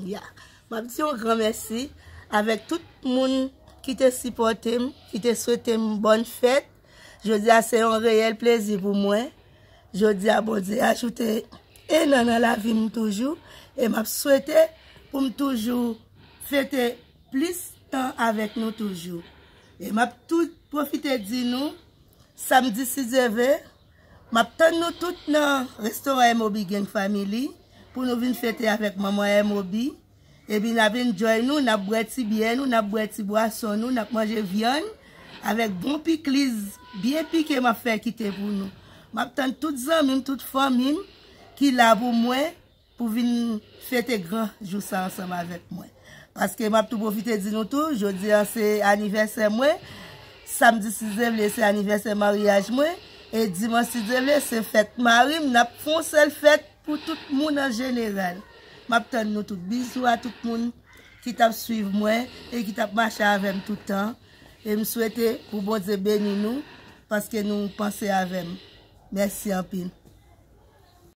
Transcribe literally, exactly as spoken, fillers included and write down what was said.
Ya. M ap di yon gran mèsi avèk tout moun ki te sipòte m, ki te swete m bòn fèt. Jodi a se yon reyèl plezi pou mwen. Jodi a Bondye ajoute en an nan lavi m toujou. E m ap swete pou m toujou fete plis tan avèk nou toujou. E m ap tou pwofite di nou, samdi si Dye ve, m ap tann nou tout nan restoran M O B Gang Family pou nou vin fete avèk manman M O B. Epi n ap enjoy nou, n ap bwè ti byè nou, n ap bwè ti bwason nou, n ap manje vyann avèk bon pikliz byen pike m ap fè kite pou nou. M ap tann tout zanmi m, tout fanmi m ki la pou mwen pou vin fete gran jou sa ansanm avèk mwen. Paske m ap tou pwofite di nou tou, jodi a se anivèsè mwen, samdi si Dye vle se anivèsè maryaj mwen, e dimanch si Dye vle se fèt mari m, n ap fè yon sèl fèt pou tout moun an jeneral. M ap tann nou tout. Bizou a tout moun ki t ap swiv mwen e ki t ap mache avè m tout tan. E m swete pou Bondye beni nou paske nou panse avè m. Mèsi anpil.